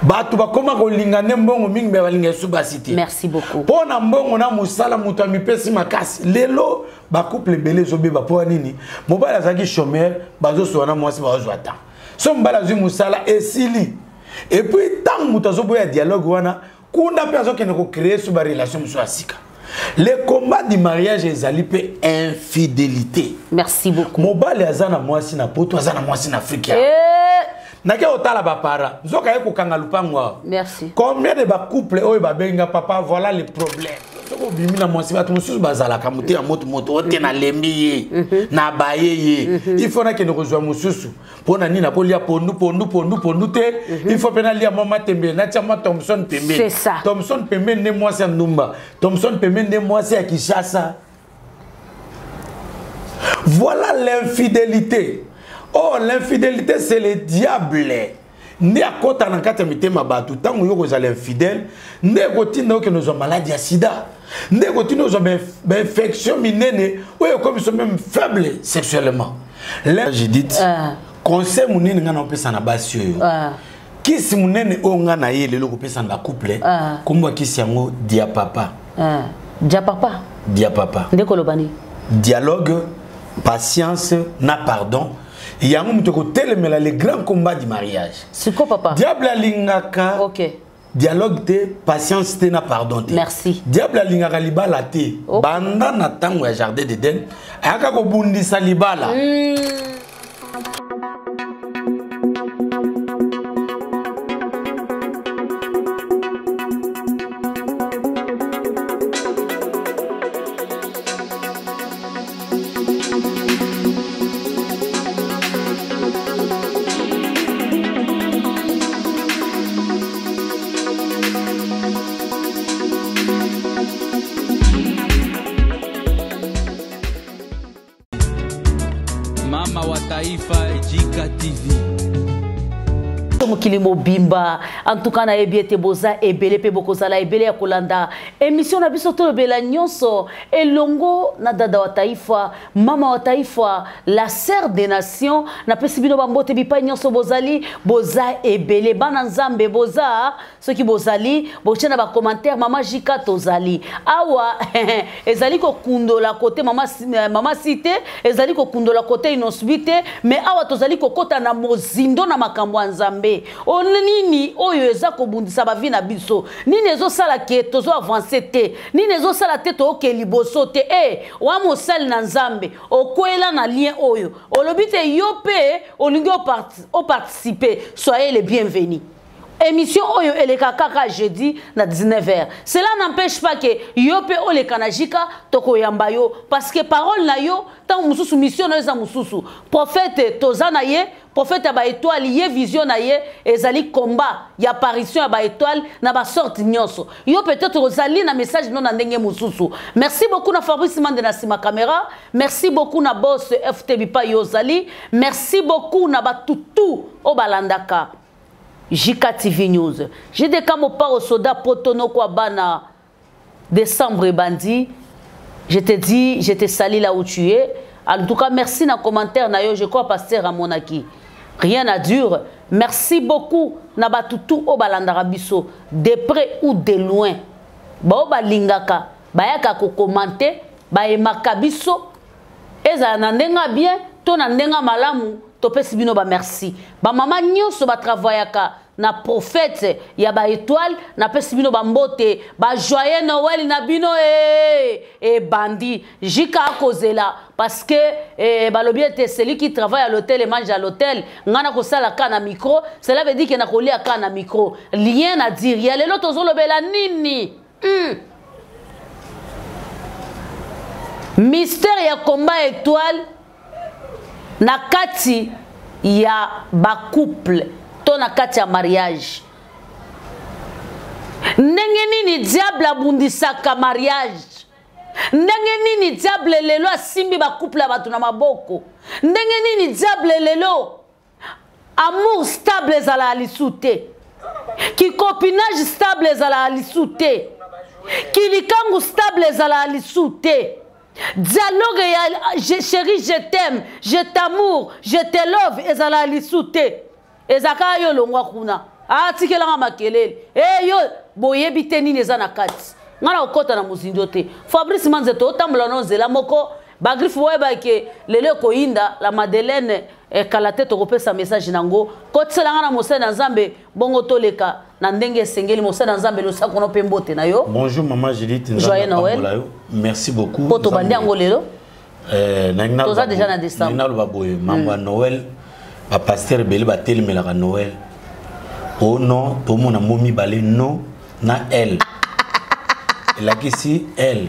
Bato bakoma kolinga nde mbongo mingi, me balinga esu basi te. Merci beaucoup. Mpo na mbongo na mosala, moto amipesi makasi. Lelo bacouple ebele ezobeba mpo ya nini? Mobali azalaki chômeur, bazosola na mwasi, bazozwa temps. So mobali azwi mosala, esili. Et puis ntango moto azoboya dialogue wana kuna mpe azokende kocréer so barelation mosusu ya sika. Le combat du mariage ezali mpe infidélité. Merci beaucoup. Mobali aza na mwasi na Poto, aza na mwasi na Afrika. Eh. Nake otala bapara nzoka ye kokanga lupango awa. Merci. Combien de bacouple oyo babenga papa, voilà le problème. Soki obimi na mwasi, bato mosusu bazalaka mote ya moto moto ote, nalembi ye, nabaye ye, il faut nakende kozwa mosusu. Mpo na nini? Nakolia pondu pondu pondu pondu te, il faut mpe nalia mwa matembele, natia mwa Thomson pembeni. C'est ça. Thomson pembeni nde mwasi ya ndumba, Thomson pembeni nde mwasi ya Kinshasa. Voilà l'infidélité. Oh, l'infidélité, c'est le diable nde akɔta na kati ya mitema bato. Ntango yo kozala infidèle, nde ekotinda okende ozwa maladi ya sida, nde ekotinda ozwa bainfection minene oyo ekomi so même faible sexuellement. Là, Judith, conseil monene ngai naopesa na basi oyo, kisi monene oyo ngai na ye lelo kopesa na bacouple, kombo ya kisi yango dia papa. Dia papa. Dia papa. Nde koloba nini? Dialogue, patience na pardon. Yango moto ekotelemela le grand combat du mariage. Siko papa. Diable alingaka dialogue te, patience te na pardon te. Merci. Diable alingaka libala te. Banda na ntango ya jardin d'Eden, ayaka kobundisa libala. Mama wa Taifa, Jika TV. Mokili mobimba, en tout cas nayebi ete boza ebele mpe bokozala ebele ya kolanda émission na biso Tolobela Nyonso elongo na Dada wa Taifa, Mama wa Taifa, la sœur des nations. Napesi bino bambote bipai nyonso bozali. Boza ebele, bana Nzambe, boza. Soki bozali, botie na bacommentaire: mama Jika, tozali awa. Ezali kokundola kote mama, mama si te, ezali kokundola kote Inosbi te, mais awa tozali kokɔta na mozindo na makambo ya Nzambe. O nini oyo eza kobundisa bavie na biso? Nini ezosala ke tozo avance te? Nini ezosala te tooke liboso te? E wa mosali na Nzambe, okwela na lien oyo olobi te, yo mpe olingi oparticipe, soyez le bienvenu. Émission oyo eleka kaka jeudi na 19h. Cela n'empêche pas que yo mpe oleka na Jika, tokoyamba yo, parce que parole na yo ntango mosusu, mission na yo eza mosusu. Prophète toza na ye, prophète ya baétoile, ye vision na ye ezali combat ya apparition ya baétoile na basorte nyonso. Yo peut-être ozali na message no na ndenge mosusu. Merci beaucoup na Fabrice Mande na nsima caméra. Merci beaucoup na boss FT bipai yo ozali. Merci beaucoup na batutu oyo balandaka JK TV News. JDK Mopao Soda Potono kwa bana décembre ebandi. Je te dis, je te salue là où tu es. En tout cas, merci na commentaire na yo, je crois pasteur amonaki. Rien à dire. Merci beaucoup na batutu oyo balandaka biso de près ou de loin. Ba oyo balingaka, bayaka ko commenter, bayemaka biso. Ezala na ndenge bien to na ndenge malamu, topesi bino ba merci. Ba mama nyonso ba travaillaka na prophète ya baétoile, napesi bino bambote, bajoyeux Noël na bino. E ebandi Jika akozela parce que balobi ete celui qui travaille à l'hôtel et mange à l'hôtel. Nga nakosala ka na micro, cela veut dire ke nakolia ka na micro. Lien na dire ya lelo, tozolobela nini? Mystère ya combat étoile na kati ya bacouple to na kati ya mariage. Ndenge nini diable abundisaka mariage? Ndenge nini diable lelo asimbi bacouple ya bato na maboko? Ndenge nini diable lelo amour stable ezalaka lisu te, kicopinage stable ezalaka lisu te, kilikangu stable ezalaka lisu te, dialogue ya chéri, je t'aime, je t'amour, je te love ezalaka lisu te? Ezalaka yo longwa kuna. Atikelanga makelele. E yo boyebi te nini eza na kati. Nga na kokɔta na mozindo te. Fabrice Manzeto otambola na nzela moko bagriffe boyeba ke lelo ekoyinda la Madeleine kala te tokopesa message nango kotisela nga na mosali na Nzambe bongo toleka na ndenge esengeli. Mosali na Nzambe, losako no mpe mbote na yo. Bonjour maman Judith. Joyeux Noël. Merci beaucoup. Po tobandi yango lelo. Toza déjà na décembre. Naloba boye, mambo ya Noël, bapasteur ebele batelemelaka Noël. O non, tomona mo mibale no na l elakisi l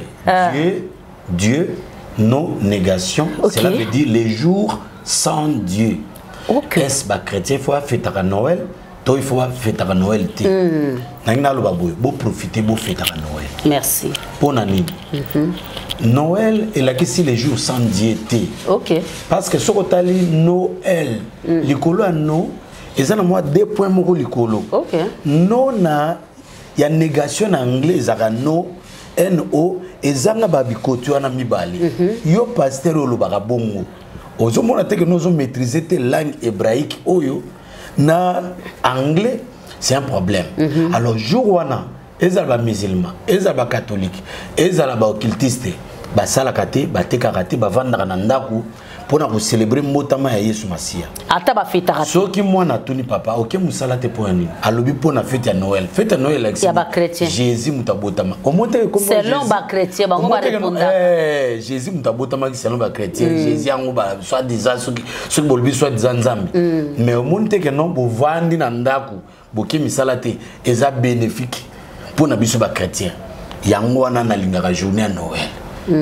Dieu, Dieu no négation. Cela veut dire les jours sans Dieu. Est-ce bachrétien faut afetaka Noël to il faut bafetaka Noël te? Nangi naloba boye, boprofite, bofetaka Noël. Merci. Mpo na nini? Noël elakisi les jours sans Dieu te. Parce que soki otali Noël, likolo ya no eza na mwa deux points moko likolo. No na ya négation na anglais ezalaka no, no ezanga babikoti wana mibale. Yo pasteur oyo olobaka bongo, ozomona te ke no ozomaîtrise te langue hébraïque oyo na anglais, c'est un problème. Alors jour wana, ezala bamusulman, ezala bacatholique, ezala baoccultiste, basalaka te, batekaka te, bavandaka na ndako mpona kocélébrer mbotama ya Yesu Masiya. Ata bafetaka te. Soki mwana atuni papa: "Oke mosala te, mpo ya nini?" Alobi: "Mpo na fête ya Noël." Fête ya Noël elakisi Ya bachrétien. Jésus moto abotama. Omoni te kombo Selon Jésus? bachrétien, bango Omoni te ke no- barépondaka. Jésus moto abotamaki selon bachrétien. Jésus yango soi disant, soki bolobi soi disant Nzambe, mais omoni te ke non, bovandi na ndako, boke misala te, eza bénéfique mpo na biso bachrétien. Yango wana nalingaka journée ya Noël.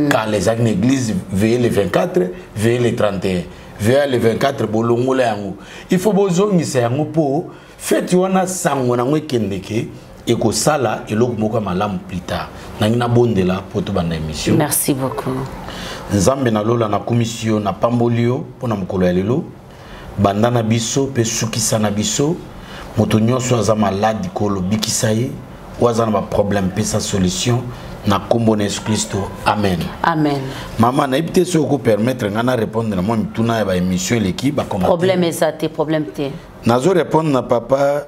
Kala ezalaki na église veille le 24, veille le 31. Veille le 24, bolongola yango, il faut bozongisa yango mpo feti wana sango nango ekendeke, ekosala eloko moko ya malamu plus tard. Nangi nabondela mpo tobanda émission. Merci beaucoup. Nzambe na lola, nakumisi yo, napamboli yo mpo na mokolo ya lelo. Banda na biso mpe sukisa na biso. Moto nyonso aza malade, kolobikisa ye. Oyo aza na baproblème, pesa solution na nkombo na Yesu Kristo, amen. Amen. Mama, nayebi te soki okopermettre ngai na répondre na mwa mituna ya baémission eleki, bacommentaire. Problème eza te, problème te. Nazo répondre na papa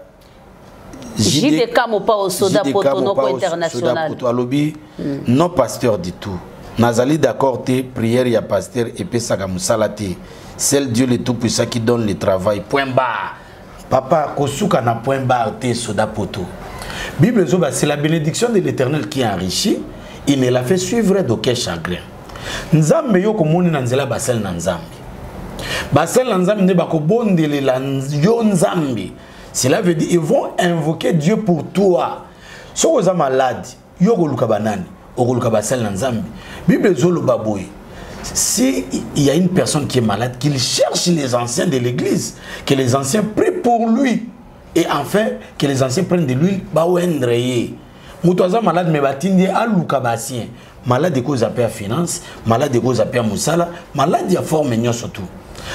JDK Mopao Soda JDK Poto Noko Mopao International. Soda Poto alobi: "Non pasteur du tout, nazali d'accord te. Prière ya pasteur epesaka mosala te. Seul Dieu le tout puissant qui donne le travail, point barre." Papa, kosuka na point barre te. Soda Poto, Bible ezoba: "C'est la bénédiction de l'Éternel qui enrichit, il ne la fait suivre d'aucun chagrin." Nzambe yo komoni na nzela basali na Nzambe, basali na Nzambe nde bakobondelela yo Nzambe. Cela veut dire ils vont invoquer Dieu pour toi. Soki oza malade, yo okoluka banani? Okoluka basali na Nzambe. Bible ezoloba boye: si il y a une personne qui est malade, qu'il cherche les anciens de l'église, que les anciens prient pour lui et enfin que les anciens prennent de l'huile, baoindre ye. Moto aza malade, mais batindi ye aluka baancien. Malade ekozala mpe ya finance, malade ekozala mpe ya mosala, malade ya forme nyonso tu.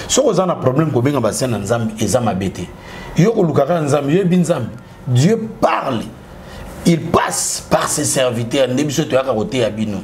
Soki oza na problème, kobenga baancien na Nzambe eza mabe te. Yo koluka kaka Nzambe, yoyebi Nzambe. Dieu parle, il passe par ses serviteurs. Nde biso toyaka koteya bino.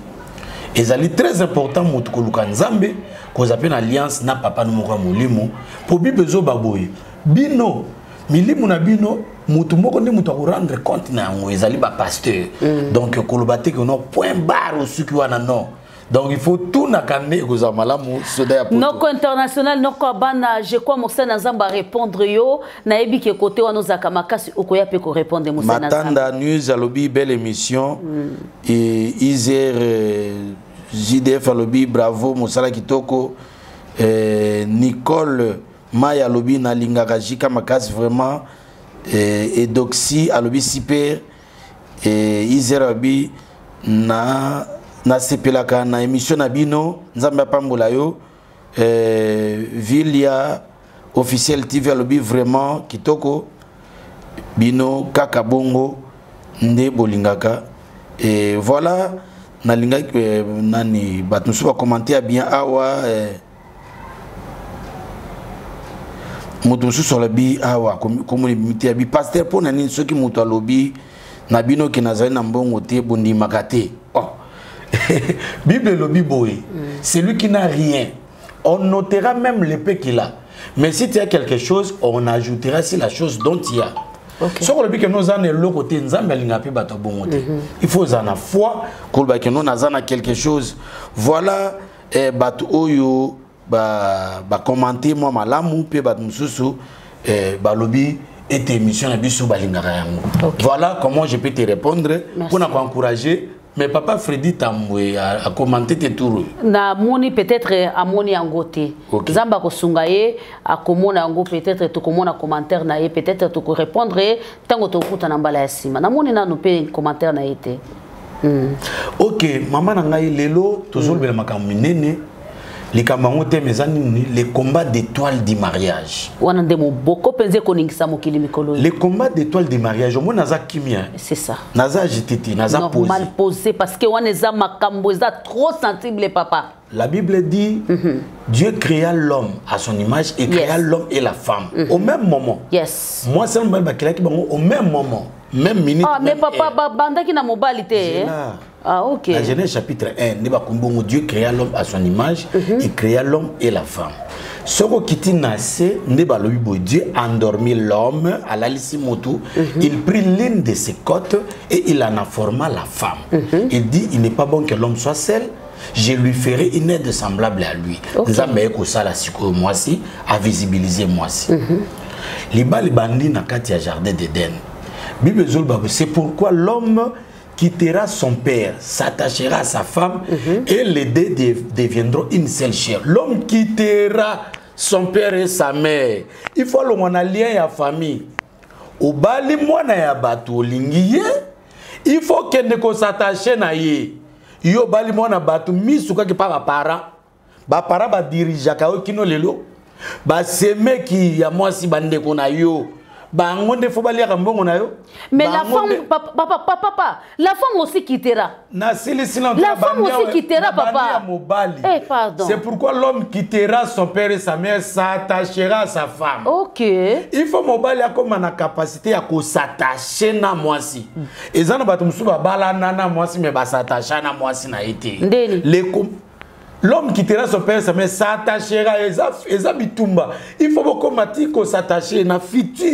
Ezali très important moto koluka Nzambe, kozala mpe na alliance na papa no moko ya molimo, mpo Bible ezoba boye: bino milimo na bino, motu moko nde moto akorendre compte na yango, ezali bapasteur. Donc koloba te ke non, point barre, osuki wana, non. Donc il faut tunaka nde ekozala malamu. Soda ya Poto. Noko International, noko ya bana, je crois mosali na Nzambe arépondre yo. Nayebi ke kote wana ozalaka makasi, okoya mpe korépondre mosali na Nzambe. Matanda News alobi: "Belle émission." Et Iser JDF alobi: "Bravo, mosala kitoko." Nicole Mai alobi: "Nalingaka Jika makasi vraiment." Edoxi alobi: "Super." Iser alobi: "Na nasepelaka na émission na bino, Nzambe apambola yo." Vilia Officiel TV alobi: "Vraiment kitoko, bino kaka bongo nde bolingaka." Et voilà, nalingaki nani, bato mosusu bacommenter ya bien awa. Moto mosusu alobi awa, komoni te, abi: "Pasteur, mpo na nini soki moto alobi na bino ke nazali na mbongo te, bondimaka te?" Oh. Bible elobi boye: "Celui qui n'a rien, on notera même le peu qu'il a. Mais si tu as quelque chose, on ajoutera sur la chose dont il y a." Soki olobi ke no oza na eloko te, Nzambe alingaka mpe bato ya bongo te. Il faut ozala na foi koloba ke no naza na quelque chose. Voilà, eh, bato oyo bacommenter ba mwa malamu mpe bato mosusu, eh, balobi ete émission na biso balingaka yango. Voilà comment je peux te répondre mpona koencourager. Mais papa Freddy Tambwe a commenté te tour oyo. Namoni peut-être amoni yango te. Nzambe akosunga ye, akomona yango. Peut-être tokomona commentaire na ye, peut-être tokorépondre ye ntango tokuta na mbala ya nsima. Namoni nanu mpe commentaire na ye te. Ok, mama na ngai, lelo tozolobela makambo minene. Likambo yango te, eza nini? Le combat d'étoile du mariage. Wana nde moboko mpenza ekoningisa mokili mikolo oyo. Le combat d'étoile du mariage. Omoni, naza kimia. C'est ça. Naza agité te, naza posé. Normal, posé, parce que wana eza makambo eza trop sensible, papa. La Bible dit: Dieu créa l'homme à son image et créa l'homme et la femme au même moment. Moi, c'est mobali bakelaki bango au même moment, même minute. Ah, mais même papa heure. Babandaki na mobali te, eh? Là. Ah, ok. La Genèse chapitre 1, nde bakombi: Dieu créa l'homme à son image, il créa l'homme et la femme. Soki okiti na se, nde balobi boye: Dieu endormit l'homme, alalisi motu, il prit l'une de ses côtes et il en a forma la femme. Il dit: il n'est pas bon que l'homme soit seul, je lui ferai une aide semblable à lui. Nzambe aye kosala sikoyo mwasi, avisibiliser mwasi. Libala ebandi na kati ya jardin d'Eden. Bible ezoloba: c'est pourquoi l'homme quittera son père, s'attachera à sa femme, et les deux deviendront une seule chair. L'homme quittera son père et sa mère. Il faut alongwa na lien ya famille. Obali mwana ya bato, olingi ye, il faut kende kos'attacher na ye. Yo obali mwana bato, misu kaka epa baparent. Baparent badirigeaka yo kino lelo. Basemeki ya mwasi, bandeko na yo, bango nde faut baliaka mbongo na yo. Mais la femme, papa, papa, papa, la femme aussi quittera. Nasilisi. La femme aussi quittera, papa. Ya mobali. Eh, pardon. C'est pourquoi l'homme quittera son père et sa mère, s'attachera à sa femme. Il faut mobali akóma na capacité ya kos'attacher na mwasi. Eza na bato mosusu babalana na mwasi, mais bas'attacha na mwasi na ye te. Ndeni? L'homme quittera son père et sa mère, s'attachera. Eza bitumba. Il faut bokóma ti kos'attacher na futur.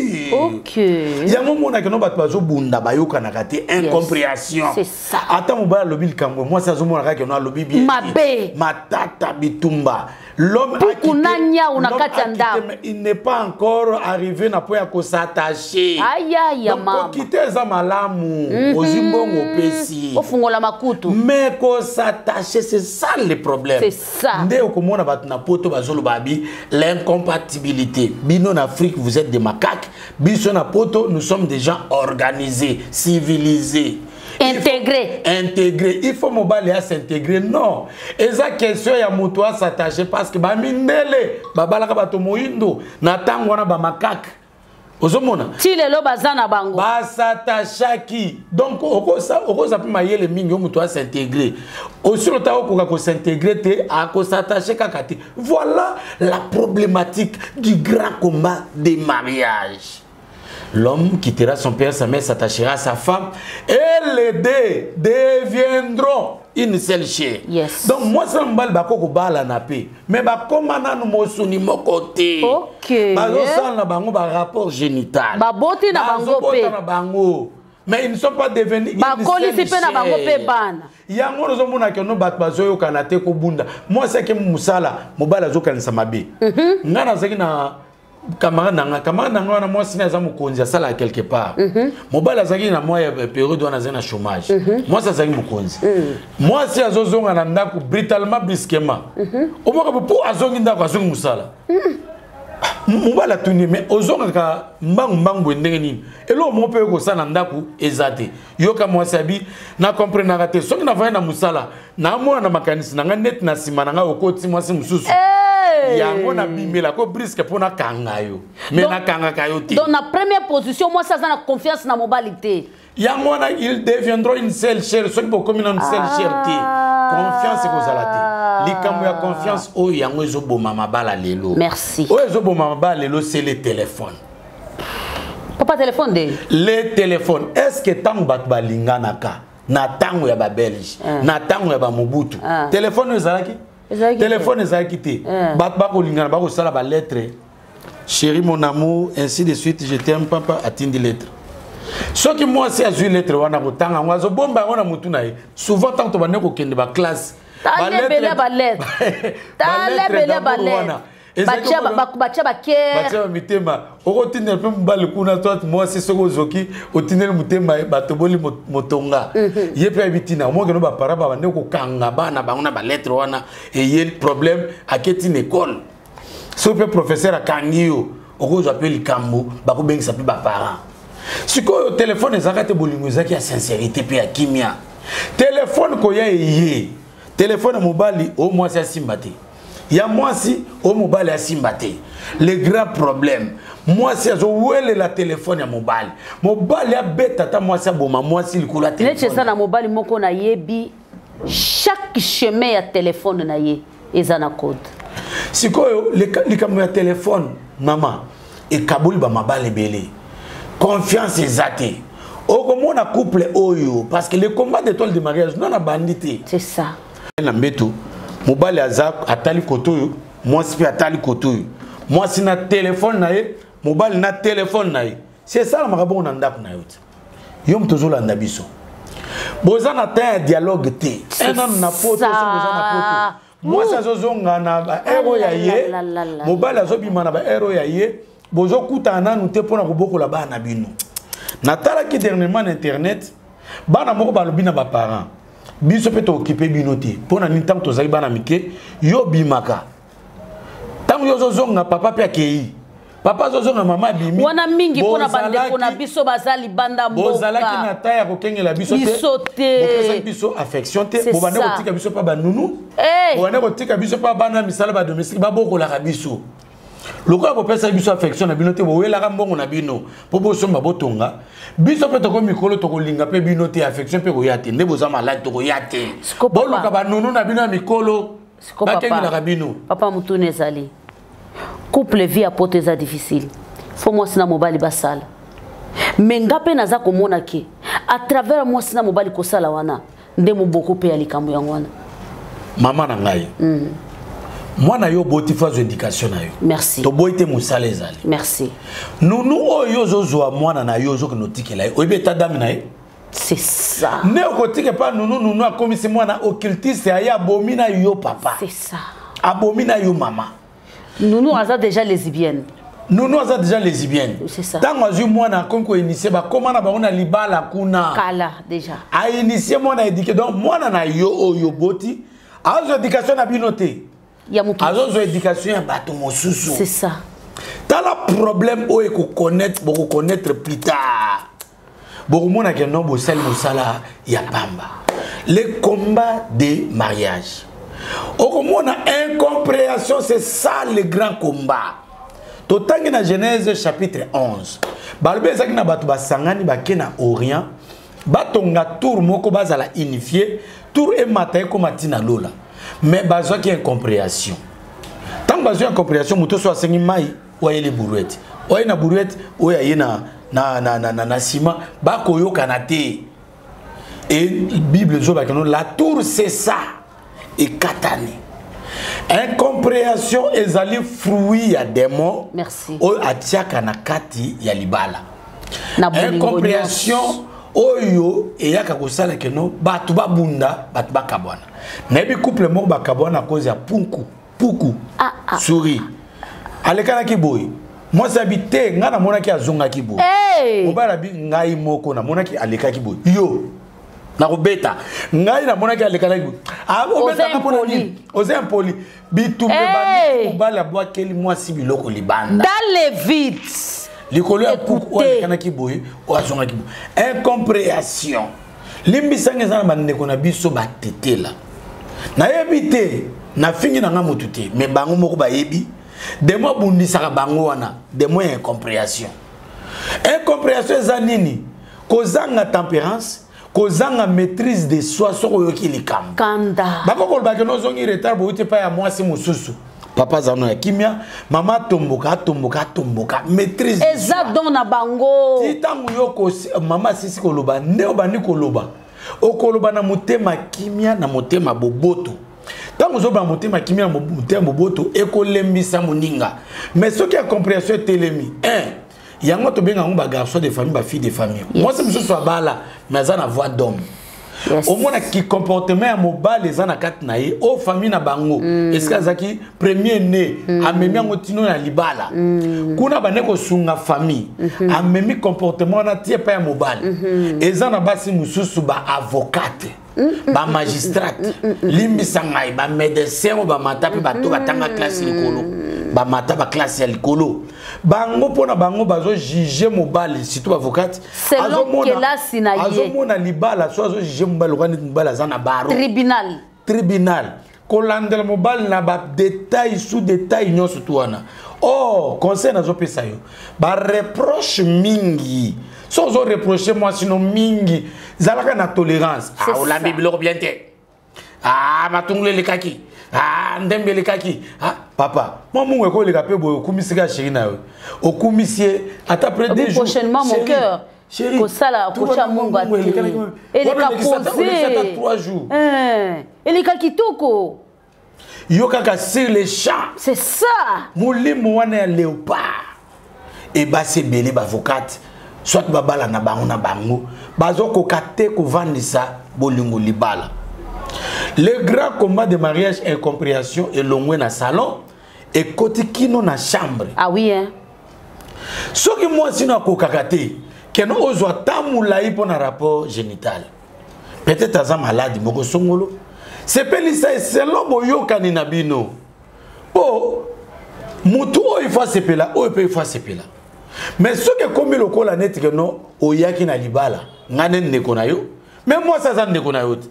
Yango omonaka no bato bazobunda, bayokanaka te, incompréhension. C'est ça. Ata mobali alobi likambo, mwasi azomona kaka no alobi bien. Mabe. Matata, bitumba. L'homme a Puku na quitté- nyau na l'homme kati ya a quitté, ndako. mais il n'est pas encore arrivé na po ya kos'attacher. Aya ya Donc, mama. kokite eza malamu, ozwi mbongo, opesi. Ofungola makutu. Mais kos'attacher, c'est ça le problème. C'est ça. Nde okomona bato na poto bazoloba bi l'incompatibilité. Bino na Afrique, vous êtes des macaques. Biso na poto, nous sommes des gens organisés, civilisés. Intégré. Intégré. Il faut mobali as'intégrer. Non, eza question ya moto as'attacher, parce que bamindele babalaka bato moyindo na ntango wana, bamakake, ozomona. Ti lelo baza na bango. Bas'attachaki. Donc okoza mpe mayele mingi, yo moto as'intégrer, osilo ta okoka kos'intégrer te, akos'attacher kaka te. Voilà la problématique du grand combat des mariages. L'homme quittera son père, sa mère, s'attachera à sa femme et les deux deviendront une seule chair. Donc mwasi na mobali bako kobalana mpe, mais bakóma nanu mosuni moko te. Bazosala na bango barapport génital. Baboti na bango mpe. Bazobota na bango, mais ils ne sont pas devenus une Bakolisi mpe na bango mpe bana. Yango ozomona keno bato bazoyokana te, kobunda. Mwasi ake mosala, mobali azokanisa mabe. Ngai nazalaki na camarade na nga. Camarade na nga wana, mwasi na aza mokonzi, asalaka quelque part. Mobali azalaki na mwa ya période wana, azali na chômage. Mwasi azalaki mokonzi. Mwasi azozonga na ndako brutalement, brusquement. Omoka mpo azongi ndako, azongi mosala. Mobali atuni: mais ozongaka mbangu mbangu boye ndenge nini? Eloko moko mpe oyo kosala na ndako eza te. Yoka, mwasi abi: na comprenaka te, soki navandi na mosala, namona na makanisi na ngai neti na nsima na ngai okoti mwasi mosusu. Hey! Yango nabimelako brusque mpo nakanga yo, mais nakangaka yo te. Donc na première position, mwasi aza na confiance na mobali te. Yango wana, ils deviendront une seule chair. Soki bokomi nanu seule chair te, confiance ekozala te. Likambo ya confiance oyo, yango ezoboma mabala lelo. Merci. Oyo ezoboma mabala lelo, c'est le téléphone. Papa, téléphone de Le téléphone. Est ce que ntango bato balinganaka na ntango ya babelge, na ntango ya bamobutu, téléphone oyo ezalaki? Ezalaki te. Téléphone ezalaki te. Bato bakolingana, bakosala balettre. Chéri mon amour, ainsi de suite, je t'aime papa, atindi lettre. Soki mwasi azwi lettre wana kotanga yango, azobomba yango na mutu na ye. Souvent ntango tobandi kokende baklasse, tala ebele balettre, tala ebele balettre, batia bakere, batia mitema. Okotindela mpe mobali kuna to mwasi, soki ozoki otindeli motema, batoboli motonga. Ye mpe ayebi ntina omokeno. Bapara babande kokanga bana bango na balettre wana, eye problème, aketi na ekole. Soki mpe professeur akangi yo, okozwa mpe likambo, bakobengisa mpe baparent. Sikoyo telefone ezalaka te, bolingo ezalaki ya sincérité mpe ya kimia. Telefone koya, eye telefone ya mobali oyo mwasi asimba te, ya mwasi oyo mobali asimba te. Le grand problème, mwasi azowelela telefone ya mobali, mobali abeta ata mwasi, aboma mwasi likolo ya neti eza na mobali moko nayebi, chaque chemin ya telefone na ye eza na code. Sikoyo likambo ya telefone, mama, ekaboli bamabala ebele. Confiance eza te. Okomona couple oyo, parce que le combat d'étoile de mariage non abandi te. C'est ça. Na mbeto, mobali aza atali kote oyo, mwasi mpe atali kote oyo, mwasi na telefone na ye, mobali na telefone na ye. Si esalamaka bongo na ndako na yo te, yo moto ozolanda biso, boza na temps ya dialogue te. Nanu na poto, soki boza na poto, mwasi azozonga na baheure oyo ya ye, mobali azobima na baheure oyo ya ye, bozokutana nanu te mpona kobokola bana na bino. Natalaki dernièrement na internet, bana moko balobi na baparent: "Biso mpe tookipe bino te. Mpo na nini? Ntango tozali bana mike, yo obimaka, ntango yo ozozonga, papa mpe akei, papa azozonga, mama abimi." Wana mingi mpona bandeko na biso baza libanda. Bozalaki na ta ya kokengela biso te, bopesaki biso affection te. Bobande kotika biso mpa banunu, bobande kotika biso mpa bana misala badomestique babokolaka biso. Lokola bopesaki biso affection na bino te, bowelaka mbongo na bino mpo bosomba botonga biso, mpe tokomi mikolo, tokolinga mpe bino te, affection mpe koya te. Nde boza malade, tokoya te. Boluka banunu na bino ya mikolo bakengelaka bino. Papa, motuna ezali: couple, vie ya poto eza difficile, fo mwasi na mobali basala. Me nga mpe naza komona ke à travers mwasi na mobali kosala wana nde moboko mpe ya likambo yango wana. Mama na ngai, mwana yo oboti, fo azwa éducation na yo. Merci. Toboyi te, mosala ezali. Merci. Nunu oyo ozozwa mwana na yo, ozokende otikela ye, oyebi état d'âme na ye? C'est ça. Nde okotika epa nunu, nunu akomisi mwana occultiste, aye abomi na yo papa. C'est ça. Abomi na yo mama. Nunu aza déjà lesbienne. Nunu aza déjà lesbienne. C'est ça. Ntango azwi mwana, akomi koinitier, bakóma na bango na libala kuna. Kala déjà. Ainitier mwana, éduqué. Donc mwana na yo oyo oboti azwa éducation na bino te. Ya moto. Azozwa éducation ya bato mosusu. C'est ça. Tala problème oyo ekoconnaître, bokoconnaître plus tard, bokomona ke non, bosali mosala ya pamba. Le combat de mariage, okomona incompréhension, c'est ça le grand combat. Totangi na Genèse chapitre 11, balobi ezalaki na bato basangani, bake na Orient, batonga tour moko, bazala unifié, tour emata ekóma ntina lola. Mais bazwaki incompréhension. Ntango bazwi incompréhension, moto so asengi mai, oyo ayeli brouette, oyo aye na brouette, oyo aye na nsima, bakoyokana te. Et Bible ezobaki no, la tour c'est ça, ekatani. Incompréhension ezali fruit ya démon. Merci. Oyo atiaka na kati ya libala. Na bolingo. Incompréhension oyo eyaka kosala keno bato babunda, bato bakabwana. Nayebi couple moko bakabwana à cause ya punku puku. Ah, ah. Souris alekanaki boye, mwasi abi te, ngai namonaki azongaki boye. Hey! Mobali abi: "Ngai moko namonaki alekaki boye, yo nakobeta, ngai namonaki alekanaki boye." Ah, obetaka mpona impoli. nini? Oza impoli. Bitumba Hey! ebandi, mobali abwakeli mwasi biloko libanda. Dans le vide. Likolo ya kuku oyo Écoutez. alekanaki boye, oyo azongaki boye. Incompréhension, limbisanga, eza na bandeko na biso batetela, nayebi te, nafingi na nga motu te, mais bango moko bayebi. Demo abundisaka bango wana, demo ya incompréhension. Incompréhension eza nini? Kozanga tempérance, kozanga maîtrise de soi. Soki oyoki likambo, Kanda. bakokolobaki nozongi retard, boyuti epai ya mwasi mosusu, papa aza no ya kimia, mama atomboka, atomboka, atomboka, maîtrise de Eza soi. don na bango. Ti ntango yo mama asisi koloba, nde obandi koloba, okoloba na motema kimia, na motema boboto. Ntango ozobala motema kimia, motema boboto, ekolembisa moninga. Mais soki ya compréhension etelemi, 1 yango tobenga yango bagarçon de famille, bafille de famille. Mwasi mosusu abala, mais aza na voix d'homme. Omonaki comportement ya mobali eza na kati na ye, oyo famille na bango, esika azalaki premier né, amemi yango tino na libala. Kuna bande kosunga famille, amemi comportement wana tie epai ya mobali. Eza na basi mosusu, baavocate, bamagistrate, limbisa ngai, bamédecin oyo bamata mpe bato batanga classe likolo, bamata baclasse ya likolo, bango mpona bango bazojuge mobali, surtout baavocate. Selon kelasi na ye. Azomona libala so, azojuge mobali lokola neti mobali aza na barreau. Tribunal. Tribunal, kolandela mobali na badetail sous détail nyonso tu wana. Or conseil nazopesa yo, bareproche mingi, so ozoreproche mwasi no mingi, zalaka na tolérance. C'est Ah, olambi ça. biloko bien te, ah, matungulu elekaki, ah, ndembe elekaki. Ah, papa, mwa mungu ekoleka mpe boye. Okumisi kaka chéri na yo, okumisi ye ata après Obi 2 jours. prochainement, mon Chéri, cœur, chéri, kosala tout kotya wana mungu mungu ate elekanaki eleka. wana olekisa ata Posé. 3 jours. Eh, eleka kitoko. Yo kaka sur le champ. C'est ça. Molimo wana ya léopard. Ebasi ebele, baavocate, soit babala na bango na bango, bazokoka te kovandisa bolingo libala. Le grand combat de mariage, incompréhension elongwe na salon, ekoti kino na chambre. Ah oui, hein. Soki mwasi no akokaka te keno ozwa ta molai mpo na rapport génital, peut-être aza maladi moko songolo, sepelisa ye selon boyokani na bino, mpo motu oyo ifo asepela, oyo mpe ifo asepela. Mais soki ekomi lokola neti keno oyaki na libala, nga nde ndeko na yo, mais mwasi aza ndeko na yo te,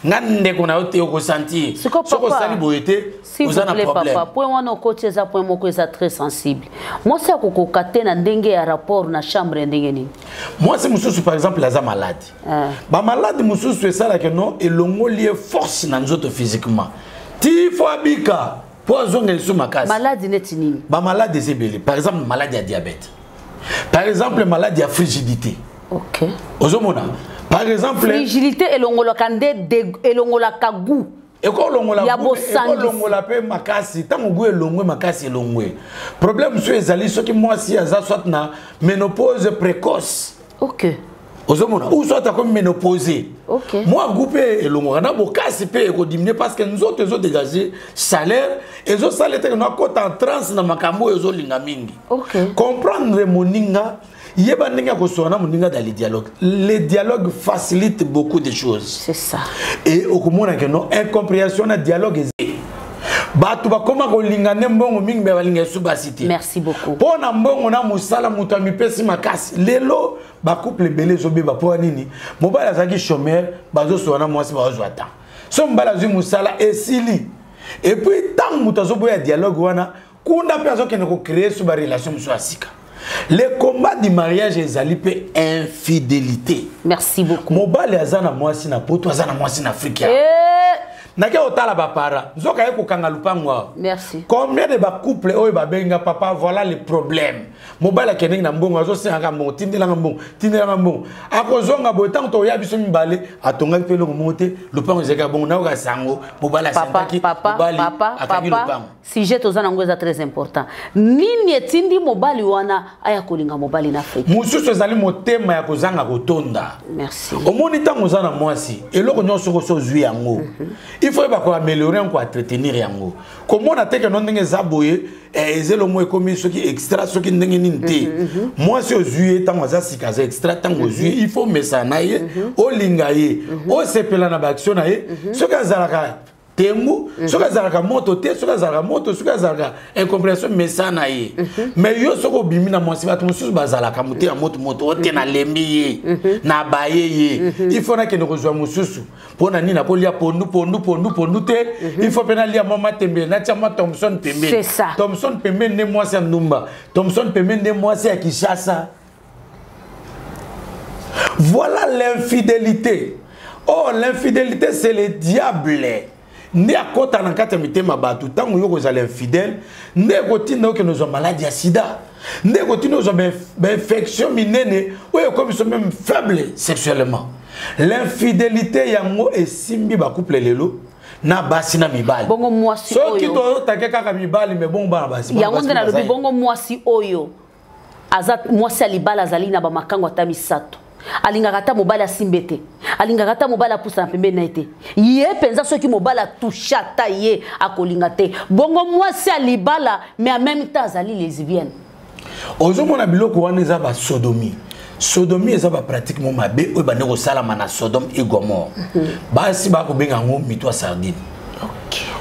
nga ndeko na yo te, okosentir Siko, soki papa, osali boye te, s'il oza vous na plaît, problème. Papa, point wana okoti eza point moko eza très sensible. Mwasi akokoka te na ndenge ya rapport na chambre ya ndenge nini? Mwasi mosusu, par exemple, aza maladi. Ah. Bamaladi mosusu esalaka no elongoli ye force na nzoto physiquement, ti fo abika mpo azonga lisusu makasi. Maladi neti nini? Bamaladi eza ebele, par exemple maladi ya diabète, par exemple maladi ya frigidité. Ozomona, par exemple Frigidité elongolaka nde elongolaka goût ekolongola ya goût, bosangisi. Ekolongola mpe makasi. Ntango goût elongwe, makasi elongwe. Problème mosusu ezali soki mwasi aza soit na ménopause précoce. Ozomona, ou soit akomi ménopausé. Mwa goût mpe elongwaka na bokasi mpe ekodiminuer, parce que nzoto ezodégage chaleur, ezosala ete no akota en transe na makambo oyo ezolinga mingi. Comprendre moninga, yeba ndenge ya kosola na moninga dans le dialogue. Le dialogue facilite beaucoup de choses. C'est ça. Et okomona ke no incompréhension na dialogue eza, bato bakóma kolinga nde mbongo mingi, me balinga esu basi te. Merci beaucoup. Mpo na mbongo na mosala, moto amipesi makasi. Lelo bacouple ebele ezobeba mpo ya nini? Mobali azalaki chômeur, bazosola na mwasi, bazozwa temps. So mobali azwi mosala, esili. Et puis ntango moto azoboya dialogue wana, kuna mpe azokende kocréer so barelation mosusu ya sika. Le combat du mariage ezali mpe infidélité. Merci beaucoup. Mobali aza na mwasi na Poto, aza na mwasi na Afrika. Eh, nake kotala bapara, nzoka ye kokanga lupango awa. Merci. Combien de bacouple oyo babenga: "Papa, voilà le problème." Mobali akendeki na mbongo, azosengaka mbongo, tindelanga mbongo, tindelanga mbongo. Akozonga boye, ntango toya biso mibale, atongaki mpe eloko moko te, lupango ezalaki bongo. Nayoka sango mobali Papa, asentaki papa, mobali papa, akangi papa, lupango. Sujet toza nango eza très important. Nini etindi mobali wana aya kolinga mobali na Afrika? Mosusu ezali motema ya kozanga kotonda. Merci. Omoni, ntango oza na mwasi, eloko nyonso soki oso ozwi yango, il faut yeba koaméliorer yango, koentretenir yango, komona te keno ndenge eza boye, eza elomo ekomi soki extra, soki ndenge nini te. Mwasi ozwi ye ntango aza sika, aza extra. Ntango ozwi ye, il faut mesana na ye, olinga ye, osepela na baaction na ye. Soki azalaka tengu, soki azalaka moto te, soki azalaka moto, soki azalaka incompréhension, mesana na ye. Mais yo soki obimi na mwasi, bato mosusu bazalaka motema moto moto o te, nalembi ye, nabaye ye, il faut nakende kozwa mosusu. Mpo na nini? Nakolia pondu, pondu, pondu, pondu te, il faut mpe nalia mwa matembele, natia mwa Thomson pembeni. C'est ça. Thomson pembeni nde mwasi ya ndumba, Thomson pembeni nde mwasi ya Kinshasa. Voilà l'infidélité. Or l'infidélité, c'est le diable nde akɔta na kati ya mitema bato. Ntango yo kozala infidèle, nde ekotinda okende ozwa maladi ya sida, nde ekotinda ozwa bainfection minene oyo ekomi so même faible sexuellement. L'infidélité yango esimbi bacouple lelo. Na basi na mibali. Bongo mwasi soki totake kaka mibali, mais bongo bana basi. Yango nde nalobi, bongo mwasi oyo aza mwasi ya libala, azali na bamakango ata misato, alingaka ata mobali asimbe te, alingaka ata mobali apusana pembeni na ye te, ye mpenza soki mobali atushe ata ye akolinga te. Bongo mwasi ya libala, mais en même temps azali lesbienne. Ozomona biloko wana eza basodomie. Sodomie eza bapratique mo mabe oyo bande kosalama na Sodome et Gomorrhe. Basi bakobenga yango mito ya sardine.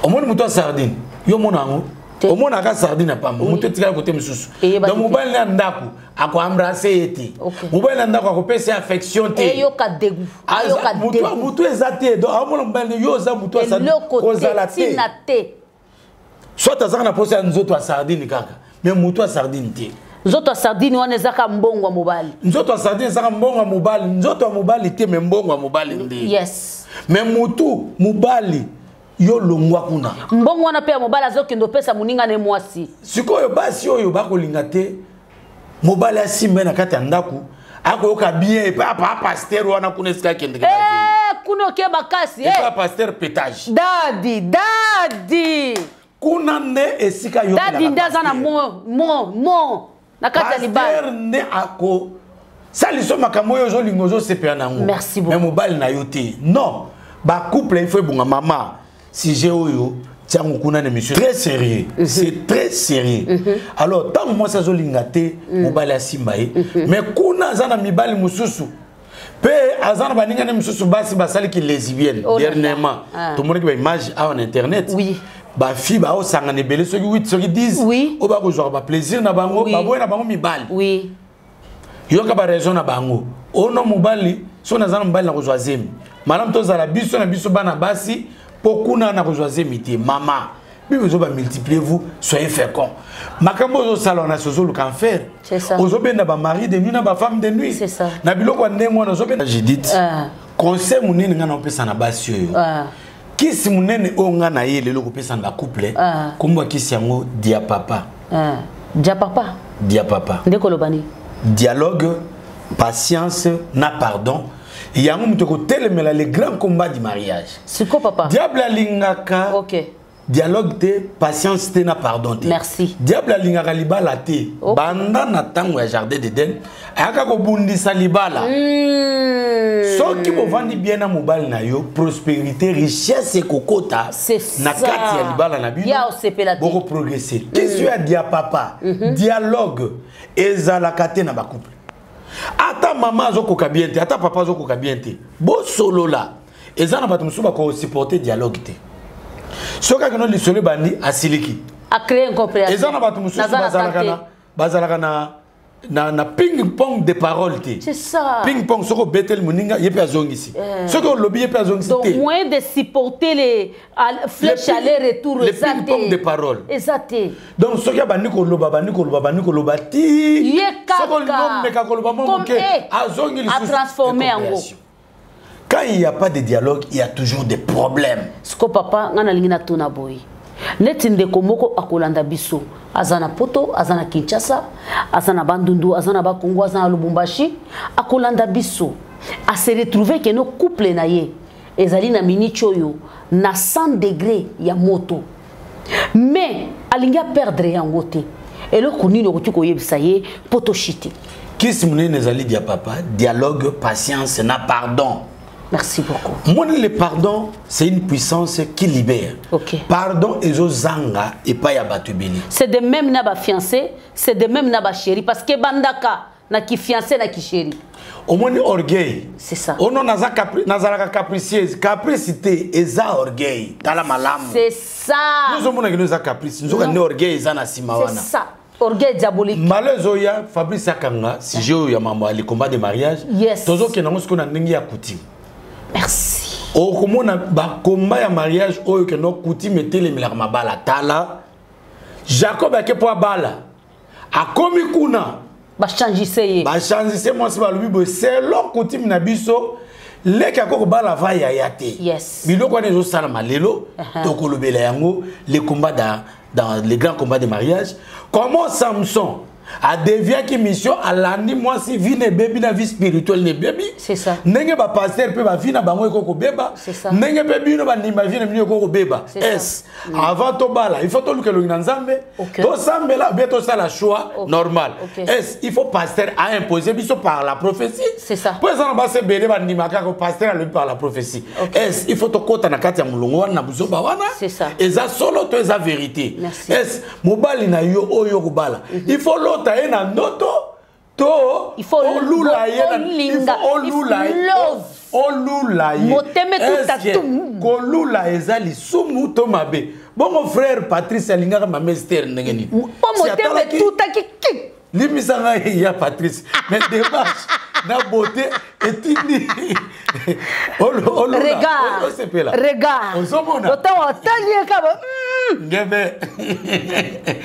Omoni moto ya sardine, yo omona yango, omonaka sardine ya pamba, moto etikala kote mosusu. Donc mobali na ndako akoembrasser ye te, mobali na ndako akopesa ye affection te. Eyoka dégoût. Motu eza te. Donc aomona mobali, yo oza motu ya sardine, kozala te. Te. Soit azaka na posa ya nzoto ya sardine kaka, mais motu ya sardine te. Nzoto ya sardine wana ezaka mbongo ya mobali. Nzoto ya sardine ezaka mbongo ya mobali, nzoto ya mobali te, mais mbongo ya mobali nde. Mais motu mobali, yo longwa kuna. Mbongo wana mpe ya mobali azokende opesa moninga na ye mwasi. Sikoyo basi oyo bakolinga te mobali asimba ye na kati ya ndako, akoyoka bien epe apa pasteur wana kuna esika akendeke. Eh, kuna oke makasi. Epe pasteur pétage. Dadi, dadi. Kuna nde esika yo. Dadi nde aza na mo mo mo na kati ya libala. Pasteur nde ako saliso makambo oyo ozolinga, ozosepela nango. Merci beaucoup. Mais mobali na yo te, non. Bacouple, il faut ebonga. Mama, sujet oyo tiango kuna na émission, très sérieux. C'est très sérieux. Alors ntango mwasi azolinga te mobali asimba ye, mais kuna aza na mibali mosusu mpe aza na baningani mosusu, basi basaliki lesbienne. Oh là là. Dernièrement tomonaki baimage awa na internet, bafille baosangana ebele, soki 8, soki 10, oyo bakozwaka baplaisir na bango, baboye na bango mibali. Yoka baraison na bango: ono mobali, soki naza na mobali nakozwa zemi, malamu tozala biso na biso bana basi, mpo kuna nakozwa zemi te. Mama, Bible ezoba: multipliez vous, soyez fécond. Makambo ozosala wana, si ozoluka enfer. C'est ça. Ozobenda bamari de nuit na bafemme de nuit. C'est ça. Na biloko ya ndenge wana ozobenda. Judith, conseil monene ngai na opesa na basi oyo, kisi monene oyo ngai na ye lelo kopesa na bacouple, kombo ya kisi yango dia papa. Ah. Dia papa. Dia papa. Nde koloba nini? Dialogue, patience na pardon. Yango moto ekotelemela le grand combat du mariage. Siko papa. Diable alingaka dialogue te, patience te na pardon te. Merci. Diable alingaka libala te. Banda na ntango ya jardin d'Eden ayaka kobundisa libala. Soki bovandi bien na mobali na yo, prospérité, richesse ekokota C'est na ça. kati ya libala na bino. Ya osepela te. Bokoprogresse. Question ya dia papa, dialogue ezalaka te na bacouple. Ata mama azokoka bien te, ata papa azokoka bien te, bosolola. Eza na bato mosusu bakosupporte dialogue te. Soki akeno lisolo ebandi, asiliki. Acréer incompréhension. Eza na bato mosusu Naza na bazalaka santé. na bazalaka na ping pong de parole te. C'est ça. Ping pong, soki obeteli moninga, ye mpe azongisi, soki olobi, ye mpe azongisi. Donc te. moyen de supporter les flèches aller-retour. Le Eza ping pong te. de parole. Eza te. Donc soki abandi koloba, abandi koloba, abandi koloba ti Ye kaka. soki olingi omeka koloba mwa Comme, moke, eh, azongi lisusu. atransforme yango. Incompréhension. Quand il n'y a pas de dialogue, il y a toujours des problèmes. Siko papa, nga nalingi natuna boye: neti ndeko moko akolanda biso, aza na Poto, aza na Kinshasa, aza na Bandundu, aza na Bakongo, aza na Lubumbashi, akolanda biso, ase retrouve que no couple na ye ezali na miniti oyo na 100 degré ya moto, mais alingi aperdre yango te, eloko nini okoki koyebisa ye mpo toshite? Kisi monene ezali dia papa, dialogue, patience na pardon. Merci beaucoup. Moni, le pardon, c'est une puissance qui libère. Pardon ezozanga epai ya bato ebele. C'est de même na bafiancé, c'est de même na bachéri, parce que bandaka na kifiancé na kichéri. Omoni orgueil. C'est ça. Ono naza nazalaka capricieuse. Caprice te, eza orgueil. Tala malamu. C'est ça. Nyonso kino eza caprice, nzoka nde orgueil eza na nsima C'est wana. ça, orgueil diabolique. Mbala ezoya, Fabrice akanga sujet oyo ya mambo ya le combat de mariage. Tozokende yango sikoyo na ndenge ya coutume. Merci. Okomona bakomba ya mariage oyo kendo coutume etelemelaka mabala. Tala Jacob, ake mpo abala, akomi kuna, bachangise ye. Bachangise mwasi, balobi boye: selon coutume na biso, leki ako kobala va yaya te. Biloko wana ezosalama lelo. Tokolobela yango, le combat dans les grands combats de mariage, comment Samson Adeviaki mission, alandi mwasi, vie na ebebi na vie spirituelle na ebebi. Ndenge bapasteur mpe bavie na bango ekoki kobeba, ndenge mpe bino bandima vie na bino ekoki kobeba. Es avant tobala, il faut toluka elongi na Nzambe, tosambela bien, tosala choix normal. Es il faut pasteur aimposer biso par la prophétie, mpo eza na basi ebele bandima kaka pasteur alobi par la prophétie. Es il faut tokɔta na kati ya molongo wana na buzoba wana? Eza solo to eza vérité? Es mobali na yo oyo okobala, il faut lota ye na ndoto to olula ye? Olula ye, olula ye. Kolula eza lisumu to mabe? Bongo frère Patrice alingaka mama Ester ndenge nini? Mpo motema etutaki. Limisa ngai ya Patrice, mais démarche na beauté etindi. Osepela. Regard. Ozomona. Otango otali ye kaka. Ngebe.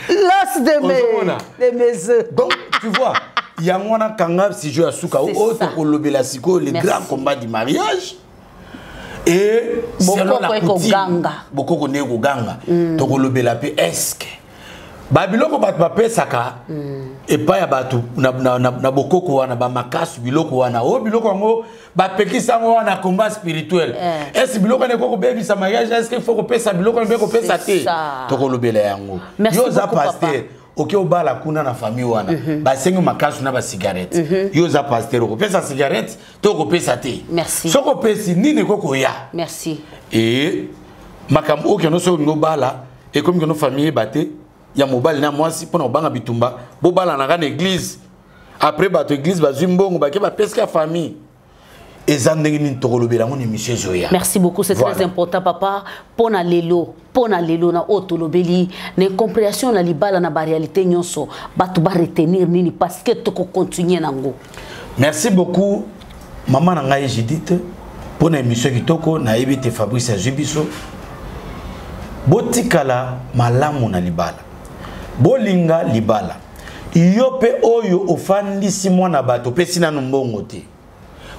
L'os de mes os. Donc tu vois, yango wana kanga sujet ya suka oyo tokolobela sikoyo, le grand combat du mariage. Et bokoko ekoganga. Bokoko nde ekoganga. Tokolobela mpe est-ce babiloko bato bapesaka epai ya bato na bokoko wana, bamakasu, biloko wana oyo, biloko yango bapekisa yango wana, combat spirituel. Est-ce biloko wana ekoki kobebisa mariage? Est-ce faut kopesa biloko wana mpe kopesa te? Tokolobela yango. Yo oza pasteur, oke obala kuna na famille wana, basengi makasu na bacigarette. Yo oza pasteur, okopesa cigarette to okopesa te? Soki opesi, nini ekokoya? Merci. E makambo oyo kendo, soki olingi obala, ekomi kendo famille yeba te ya mobali na mwasi mpona kobanga bitumba, bobalanaka na église. Après bato église bazwi mbongo, bake bapesika famille. Eza ndenge nini? Tokolobela yango na émission ezoya. Merci beaucoup, c'est voilà. Très important, papa. Mpona lelo, mpona lelo na oyo tolobeli na incompréhension na libala na baréalité nyonso, bato baretenir nini? Parce que tokocontinue nango. Merci beaucoup, mama na ngai Judith, mpona émission kitoko. Nayebi te Fabrice azwi biso. Botikala malamu na libala, bolinga libala. Yo mpe oyo ofandisi mwana bato, opesi nanu mbongo te,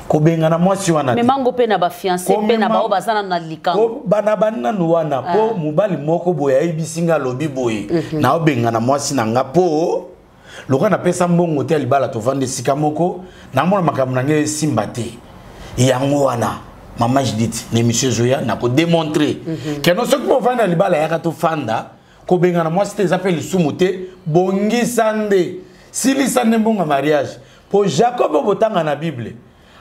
kobengana mwasi wana. Memango mpe na bafiancé mpe na bao baza nanu na likambo. Bana bani nanu wana, mpo mobali moko boye ayebisi nga, alobi boye: naobengana mwasi na nga mpo lokola napesa mbongo te ya libala, tovanda esika moko, namona makambo na ngai esimba te. Yango wana, mama Judith, na émission ezoya nakodémontrer keno soki bovanda na libala, yaka tofanda, kobengana mwasi te, eza mpe lisumu te. Bongisa nde, silisa nde mbongo ya mariage. Mpo Jacob oyo botanga na Bible,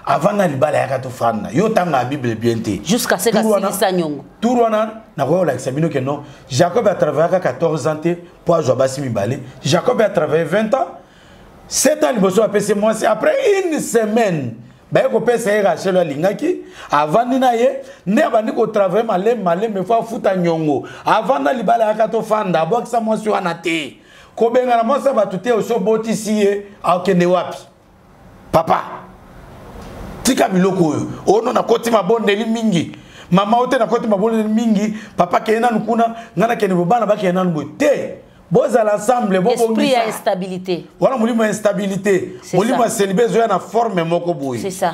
avant na libala, yaka tofanda. Yo otanga ya Bible bien te. Jusqu'à ce kasilisa nyongo. Tour wana nakoki kolakisa bino ke non, Jacob atravaillaka 14 ans te mpo azwa basi mibale. Jacob atravaille 20 ans, 7 ans liboso apesi mwasi. Après une semaine, baye kopesa ye Rachel oyo alingaki, avandi na ye nde abandi kotravaille maleme maleme fo afuta nyongo. Avanda libala, yaka tofanda, abwakisa mwasi wana te. Kobengana mwasi ya bato te. Osi obotisi ye, akende wapi? Papa, tika biloko oyo. Ono nakoti mabondeli mingi, mama oyo te, nakoti mabondeli mingi. Papa, kende nanu kuna, ngai nakende bo, bana bakende nanu boye te. Bozala ensemble. Esprit ya instabilité. Wana molimo ya instabilité, molimo ya célibat ezoya na forme moko boye. C'est ça.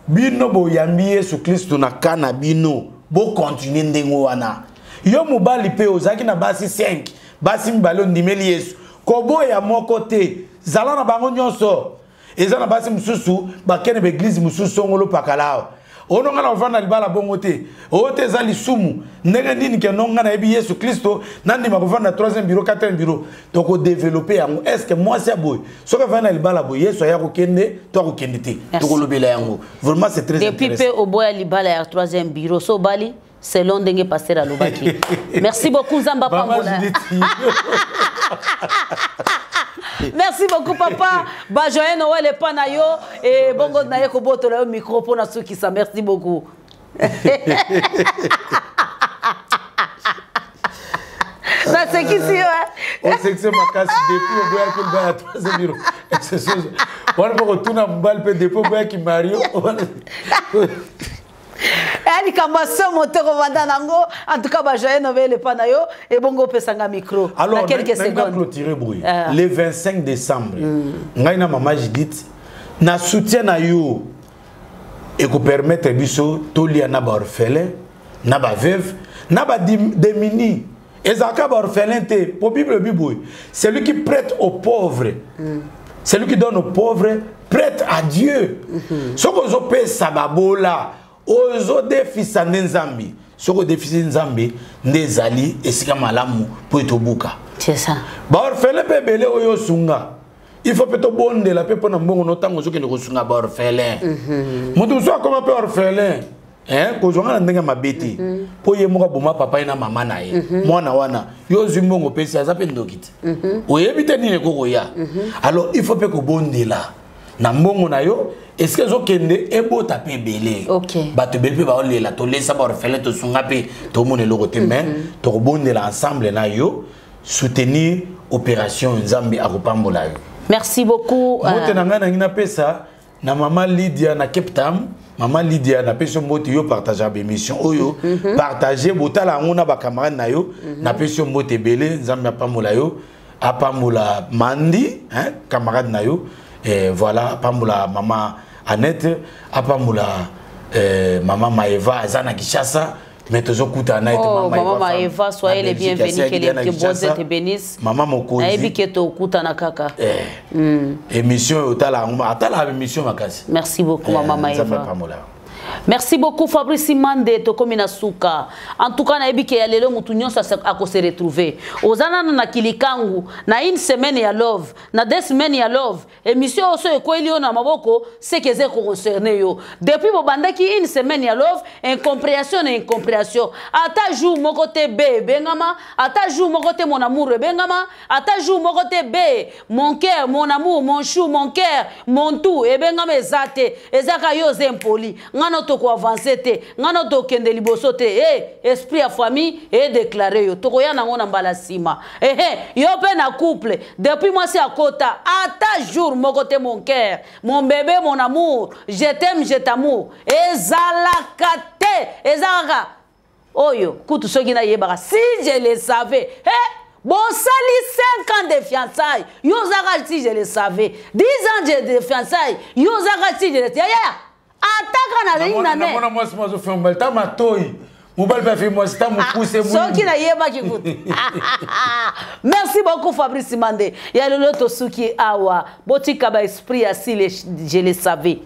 Bino boyambi Yesu Kristu na ka na bino, bokontinue ndenge wana. Yo mobali mpe ozalaki na basi 5, basi mibale, ondimeli Yesu, koboya moko te, zala na bango nyonso. Eza na basi mosusu bakende baeglize mosusu songolo pakala. Awa ono ngai na kovanda libala bongo te, oyo te, eza lisumu. Ndenge nini keno ngai nayebi Yesu Kristo, nandima kovanda 3e bureau, 4e bureau? Tokodévelopper yango. Est ce que mwasi ya boye, soki avandi na libala boye, Yesu aya kokende to akokende te? Tokolobela yango. Vraiment, c'est très Depuis mpe oboya libala ya 3e bureau, so obali selon ndenge pasteur alobaki. Merci beaucoup, Nzambe apambola. Merci beaucoup, papa. Ba joyeux Noël epa na yo e bongo na ye kobotola yo micro mpona sukisa. Merci beaucoup. Nasekisi yo. Osekisi makasi. Depuis oboyaki libala ya troisième bureau, wana mpo kotuna mobali mpe depuis oboyaki mario. Eya likambo ya somo te kovanda nango. En tout cas, bajoyeux Noël epa na yo. Ebongo opesanga micro. Alors, na quelques secondes clôturer boye. Le 25 décembre, ngai na mama Judith na soutien na yo ekopermettre biso tolia na baorphelin, na baveuve, na badémunis. Ezalaka baorphelin te, po Bible elobi boye: celui qui prête aux pauvres, celui qui donne aux pauvres prête à Dieu. Soki ozopesa babola, ozodefisa nde Nzambe. Soki odefisi Nzambe, nde ezali esika malamu mpo etobuka. C'est ça. Baorphelin mpe ebele oyo osunga, il faut mpe tobondela mpe mpo na mbongo no ntango ozokende kosunga baorphelin. Moto mosusu akoma mpe orphelin, kozwanga na ndenge mabe te, mpo ye moko aboma papa ye na mama na ye. Mwana wana yo ozwi mbongo opesi, aza mpe ndoki te, oyebi te nini ekokoya. Alors il faut mpe kobondela na mbongo na yo esika ezokende, ebota mpe ebele. Bato ebele mpe baolela: tolesa baorphelin, tosunga mpe, tomona eloko te. Mais tokobondela ensemble na yo, soutenir opération, Nzambe akopambola yo. Merci beaucoup. Mbote na ngai nangi napesa na mama Lydia na Cape Town. Mama Lydia, napesi yo mbote. Yo partage baémission oyo, partage, botala yango na bacamarade na yo. Napesi yo mbote ebele. Nzambe apambola yo, apambola Mandi, hein, camarade na yo. Et voilà, apambola mama Annette, apambola mama Maeva, aza na Kinshasa, mais tozokutana na ye te. Oh, mama Maeva, soyez les bienvenus, que les que bon Dieu te bénisse. Mama mokonzi. Nayebi ke tokutana kaka. Émission oyo otala yango, atala émission makasi. Merci beaucoup, mama Nzambe Maeva. apambola. Merci beaucoup, Fabrice Mande. Tokomi na suka. En tout cas, nayebi ke ya lelo mutu nyonso akose retrouver. Oza nanu na kilikangu na une semaine ya love, na 2 semaines ya love. Émission oyo so ekweli yo na maboko, seke eza ekoconcerne yo. Depuis bobandaki une semaine ya love, incompréhension na incompréhension. Ata jour moko te b ebengama, ata jour moko te mon amour ebengama, ata jour moko te b mon cœur, mon amour, mon chou, mon cœur, mon tout ebengama, eza te. Eza kaka yo oza impoli, nga no tokoavance te, nga no tokende liboso te. E esprit ya famille edéclare yo, tokoya nango na mbala nsima. Ehe, yo mpe na couple, depuis mwasi akota, ata jour moko te mon cœur, mon bébé, mon amour, je t'aime, je t'amour ezalaka te. Eza kaka oyo kutu soki nayebaka, si je le savais. Hey, bosali 5 ans de fiançailles, yo ozaka si je le savais, 10 ans de fiançailles, yo ozaka si je le yaya, ataka na na ne. Namona mwasi mo azofia mobali ta matoi, mobali mpe afi mwasi ta mokuse. Soki nayebaki kutu. Merci beaucoup, Fabrice Mande. Ya lelo tosuki awa. Botika baesprit ya si je le savais.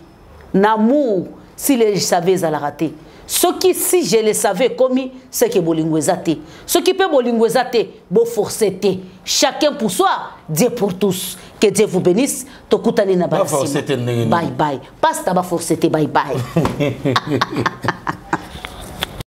Namour si le savais ezalaka te. Soki si je le savais ekomi, seke bolingo eza te. Soki mpe bolingo eza te, boforce te. Chacun pour soi, Dieu pour tous. Que Dieu vous bénisse. Tokutani na Baforce te ndenge nini? Bye bye. Pasta, baforce te. Bye bye.